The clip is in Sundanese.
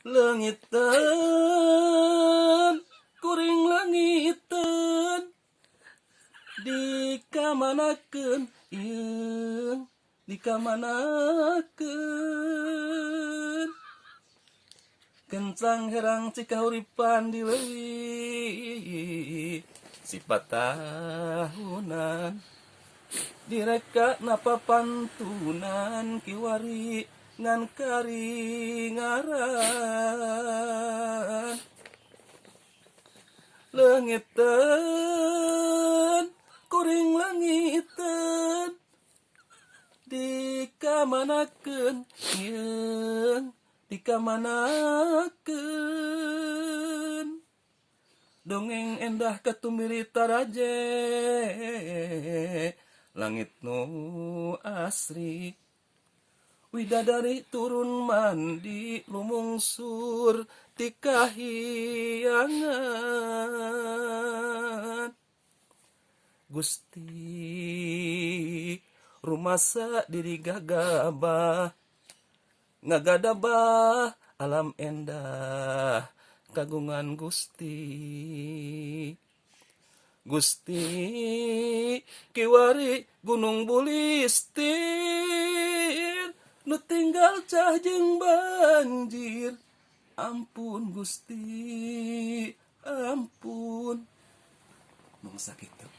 Leungiteun kuring, leungiteun, dikamanakeun ieu, dikamanakeun? Kencang herang cikahuripan di leuwih sifat tahunan, direka napa pantunan kiwari ngan karingaran. Leungiteun kuring, leungiteun, dikamanakeun ieu, dikamanakeun? Dongeng endah katumiri taraje, langit nu asri, widadari turun mandi lumungsur ti kahiyangan. Gusti, rumasa diri gagabah ngagadabah alam endah kagungan Gusti. Gusti, kiwari Gunung Bulistir nu tinggal cah jeung banjir. Ampun Gusti, ampun. Mung sakitu.